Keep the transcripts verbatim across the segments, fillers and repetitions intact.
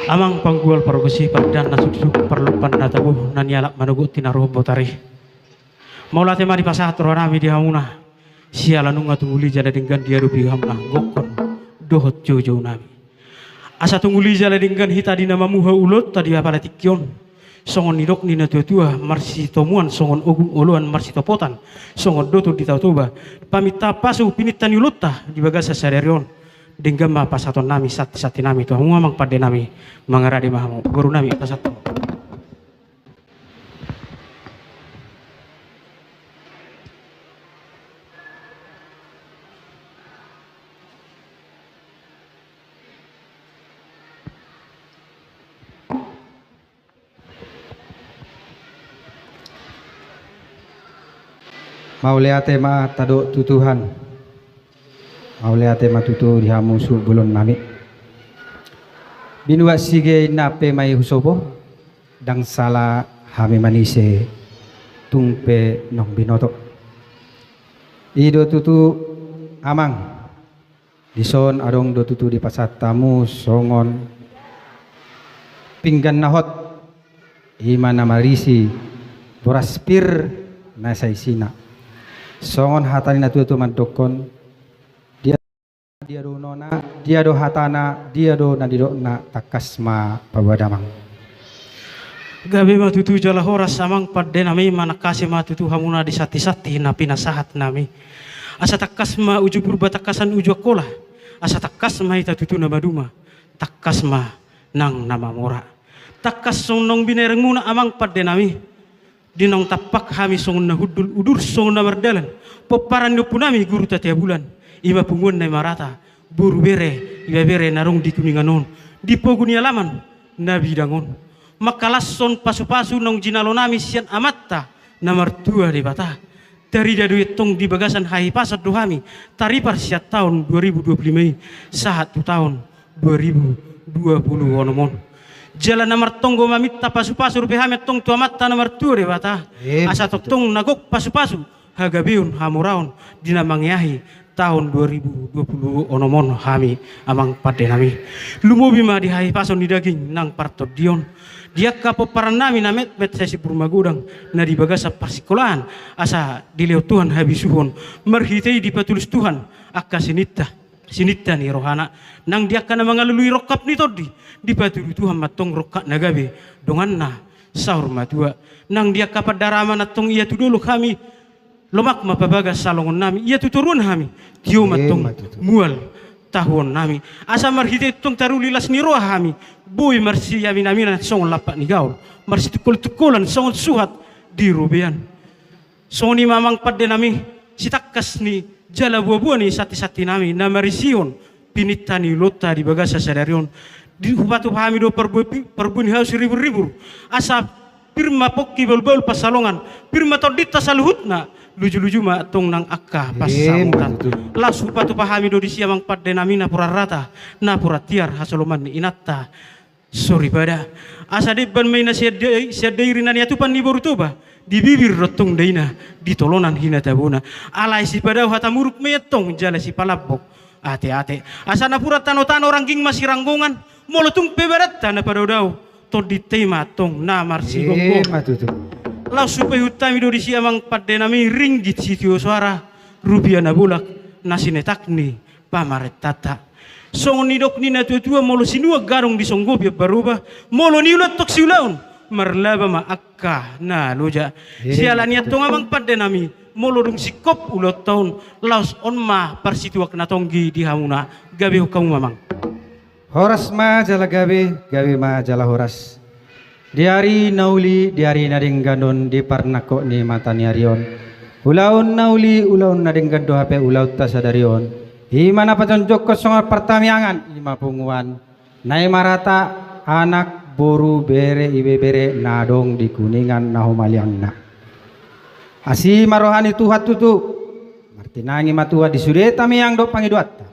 Amang panggual pargonsi, pardan na suksuk, parlompan na tabo, na nialap manogot tinaruhon botari. Mauliate ma dipasahat rohanami di hamuna, siala nunga tung uli jala denggan diadopi hamuna gokhon dohot joujounami. Asa tung uli jala denggan hita di na mamuha ulaonta di apala tingki on. Songon nidok ni na tuatua, marsitomuan songon ogung oloan, marsitopotan songon doton di Tao Toba. Paminta pasu pininta ni ulaonta di bagasan sadari on. Denggan ma pasahatonnami santisantinami tu hamu amang pandenami. Mangarade ma hamu, borunami, pasahat hamu. Mauliate ma tadok tu Tuhan. Mauliate ma tutu di hamu suhut bolonnami. Binuat sige inna pe ma i husobo, ndang sala hami manise tung pe naung binoto. I do tutu amang. Dison adong do tutu dipasahat hamu songon pinggan na hot, i ma na marisi boras pir na saisina. Songon hata ni na tuatua mandokhon, dia, dia do unokna, dia do hatana, dia do na nidokna, tangkas ma paboa damang. Gabe ma tutu jala horas amang pandenami, manangkasi ma tutu hamuna di santisanti na pinasahatnami. Asa tangkas ma uju Purba tangkasan uju Angkola. Asa tangkas ma hita tutu na maduma, tangkas ma nang na mamora. Tangkas songon naung binerengmuna amang pandenami. Di naung tampak hami songon na hundul, udur songon na mardalan, pomparan ni ompunami Guru Tatea Bulan, i ma punguan Naimarata, boru bere, ibebere na adong di Kuningan on, di pogu ni alaman na bidang on. Mangkalashon pasupasu naung jinalonami sian Amanta na martua Debata. Tarida do i antong di bagasan hahipason do hami taripar sian taon dua ribu dua puluh lima i sahat tu taon dua ribu dua puluh onom on. Jala na martonggo maminta pasupasu dope hami antong tu Amanta na martua Debata, asa tongtong na gok pasupasu, hagabeon, hamoraon di na mangeahi taon dua ribu dua puluh onom on hami amang pandenami. Lumobi ma di hahipason ni daging nang partondion, di angka pomparannami na metmet sai simbur magodang, na di bagasan parsingkolaan, asa dilehon Tuhan habisuhon, marhite i dipatulus Tuhan angka sininta, sininta ni rohana. Nang di angka na mangalului rongkap ni tondi, dipatudu Tuhan ma antong rongkap na gabe, donganna saur matua. Nang di angka pandaraman antong, ia tu dolok hami, lomak ma pabagas salongonnami, ia tu toruan hami, tio ma antong mual tahuonnami. Asa marhite i antong taruli las ni roha hami, boi marsiaminaminan songon lampak ni gaol, marsitungkoltungkolan songon suhat di robean. Songon i ma amang pandenami, sitangkas ni jala boaboa ni santisantinami na marisihon pininta ni ulaonta di bagasan sadari on. Di hupatupa hami do parbue, parbue ni hau siriburribur, asa pir ma pongki bahulbahul pansalongan, pir ma tondinta saluhutna, lujuluju ma antong nang angka pansamotan. Laos hupatupa hami do disi amang pandenami napuran rata, napuran tiar hasoloman ni inanta soripada. Asa demban ma i na sian da-, sian dairi na niatupan ni boru Toba, di bibir do antong daina, di tolonan hinatabona. Alai sipadao hata muruk ma i antong jala sipalambok ateate. Asa napuran tanotano rangging ma siranggongan, molo tung pe badanta na padaodao, tondinta i ma antong na marsigomgoman. Laos hupaihut hami do disi amang pandenami ringgit sitio soara, rupia na bolak na sinetak ni pamarentanta. Songon nidok ni na tuatua, molo sinuan gadong disonggopi ambaroba, molo niula antong siulaon, marlaba ma angka na loja. Siala ni i antong amang pandenami, molo dung singkop ulaonta on, laos on ma parsituak na tonggi di hamuna. Gabehon hamu ma amang. Horas ma jala gabe, gabe ma jala horas. Di ari na uli, di ari na denggan on, di parnangkok ni mataniari on, ulaon na uli, ulaon na denggan do hape ulaonta sadari on. I ma na pajongjongkon songon partamiangan, i ma punguan Naimarata, anak, boru, bere, ibebere na adong di Kuningan na humaliangna. Asi ma roha ni Tuhan tutu. Martinangi ma Tuhan di sude tamiang dohot pangidoanta.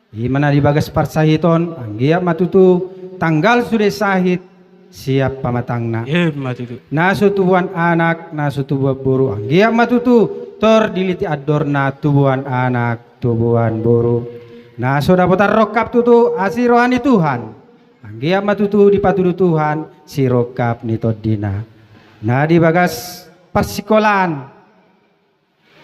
I ma na di bagas parsahiton, anggiat ma tutu tanggal sude sahit sian pamatangna. Ima tutu. Na so tubuan anak, na so tubuan boru, anggiat ma tutu tor diliti andorna tubuan anak, tubuan boru. Na so dapotan rongkap tutu asi roha ni Tuhan. Anggiat ma tutu dipatudu Tuhan sirongkap ni tondina. Na di bagas parsikolaan,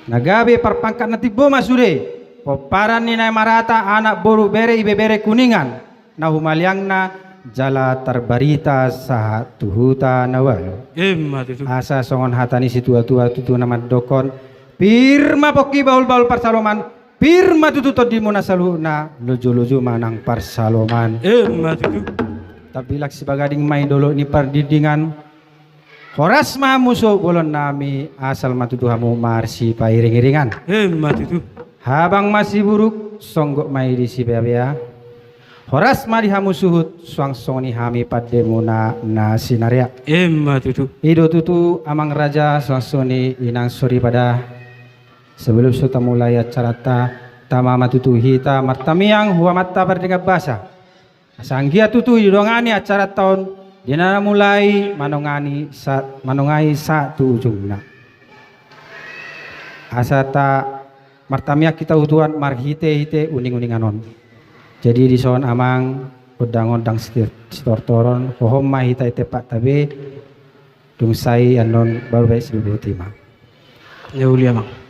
na gabe parpangkat na timbo ma sude pomparan ni na marata, anak boru, bere, ibebere Kuningan na humaliangna jala tarbarita sahat tu huta na ualu. Emma tutu. Asa songon hata ni situatua tutu na mandokkon: Pir ma pongki, bahulbahul parsaloman, pir ma tutu tondimuna saluhutna, lojolojo ma nang parsaloman. Emma tutu. Tambilak sipagading ma i dolok ni pardingdingan. Horas ma hamu suhut bolon nami, asal ma tutu hamu marsipairingiringan. Emma tutu. Habang ma siburuk, songgop ma i di sibeabea. Horas ma di hamu suhut, suang songon i hami pandemuna na sinarea. Emma tutu. I do tutu amang raja, suang songon i inang soripada. Sebelum so tamulai acaranta, tama ma tutu hita martamiang tu Amanta Pardenggan Basa. Asa anggiat tutu didongani acaranta on di na mulai manongani sa-, manongai sahat tu ujungna. Asa ta martamiang hita tu Tuhan marhitehite uninguningan on. Jadi dison amang, gondangondang sitor-, sitortoron, hohom ma hita i tempat tabe. Dung sae annon baru baen sibobotima. Ia uli amang.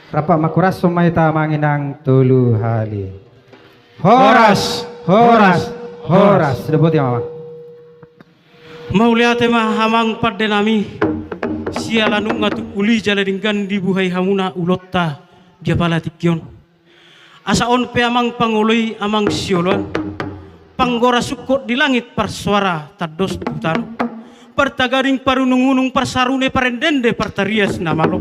Rap ma, horas ma hita manginang tolu hali. Horas, horas, horas. Sidobotima ma. Mauliate ma amang pande nami, siala nunga tung uli jala denggan dibuhai hamuna ulaonta di apala tingki on. Asa on pe amang pangoloi, amang sioloan, panggora sungkot di langit, parsoara tandos tu tano, partagading parunungunung, parsarune parendende, partarias na malo.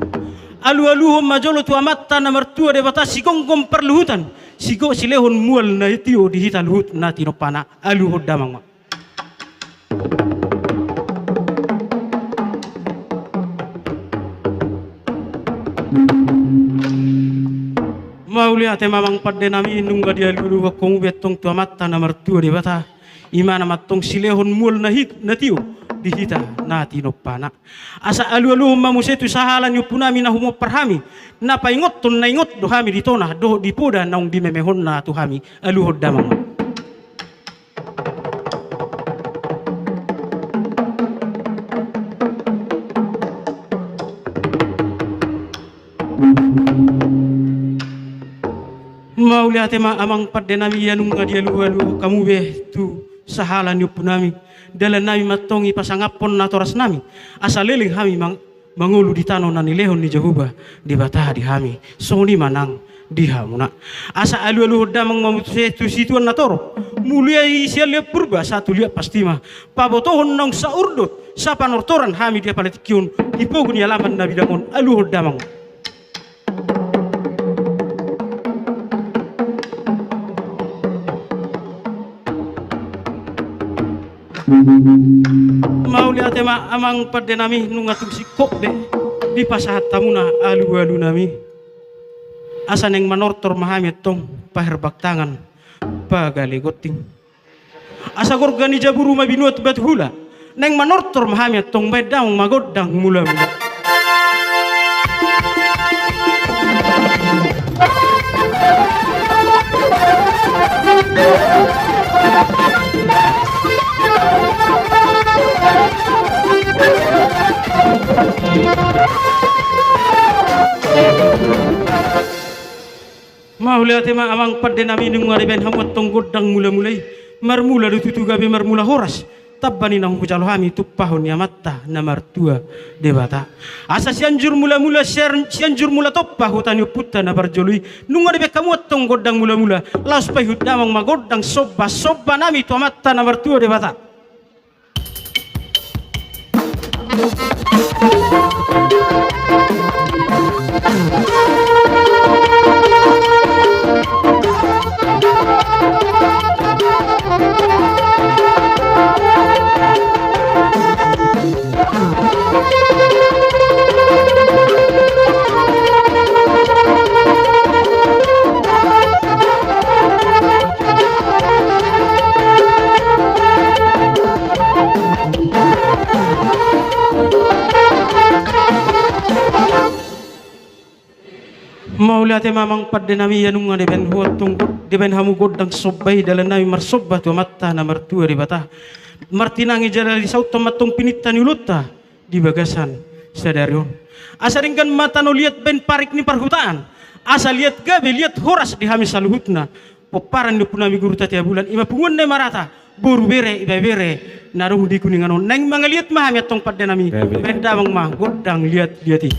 Alualuhon ma jolo tu Amanta na martua Debata, sigomgom parluhutan, sigomgom silehon mual na tio di hita luhut na tinompana. Aluhon damang ma. Mauliate ma amang pande nami, nunga dialualuhon hamu be antong tu Amanta na martua Debata, imana ma antong silehon mual na hit-, na tio di hita na tinompana. Asa alualuhon ma muse tu sahala ni ompu nami na humompar hami, na paingothon na ingot do hami di tona dohot di poda naung dimemehonna tu hami. Aluhon damang ma. Mauliate ma amang pande nami, ia nunga dialualuhon hamu be tu sahala ni ompu nami, dalan nami ma antong i pasangaphon natoras nami, asa leleng hami mang-, mangolu di tano na nilehon ni Jahowa Debata di hami. Songon i ma nang di hamuna. Asa alualuhon damang ma muse tu situan na torop, mulai sian liat purba sahat tu liat pastima, pabotohon naung saurdot sapanortoran hami di apala tingki on, di pogu ni alaman na bidang on, aluhon damang. Mauliate ma amang pande nami, nunga tung singkop be dipasahat hamuna alualu nami. Asa naeng manortor ma hami antong paherbang tangan pagale gonting. Asa gorga ni jaburu ma binuat batu hula, naeng manortor ma hami antong baen damang ma gondang mulamula. Mauliate ma amang pande nami, nunga dibaen hamu antong gondang mulamula i. Marmula do tutu gabe marmula horas, tamba ni naung hujalo hami tumpahon ni Amanta na martua Debata. Asa Sianjur Mulamula, Siar-, Sianjur Mula Tompa, huta ni ompunta na parjolo i, nunga dibaen hamu antong gondang mulamula, laos paihut damang ma gondang somba, somba nami tu Amanta na martua Debata. Mauliate ma amang pande nami, ia nunga dibaen hamu antong go-, dibaen hamu gondang somba i, dalan nami marsomba tu Amanta na martua Debata. Martinangi jala disauthon ma antong pininta ni ulaonta di bagasan sadari on. Asa denggan ma tano liat baen parik ni parhutaan, asa liat gabe liat horas di hami saluhutna. Pomparan ni ompu nami Guru Tatea Bulan, i ma punguan na marata, boru, bere, ibebere na adong di Kuningan on. Naeng mangaliat ma hami antong pande nami. Gabe. Baen damang ma gondang liat-liat i.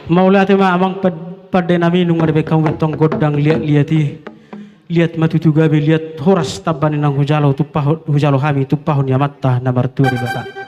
Mauliate ma amang pad-, pande nami, nunga dibaen hamu be tong gondang liat-liat i. Liat ma tutu gabe, liat horas tamba ni naung hujalo tumpahon, hujalo hami tumpahon ni Amanta na martua Debata.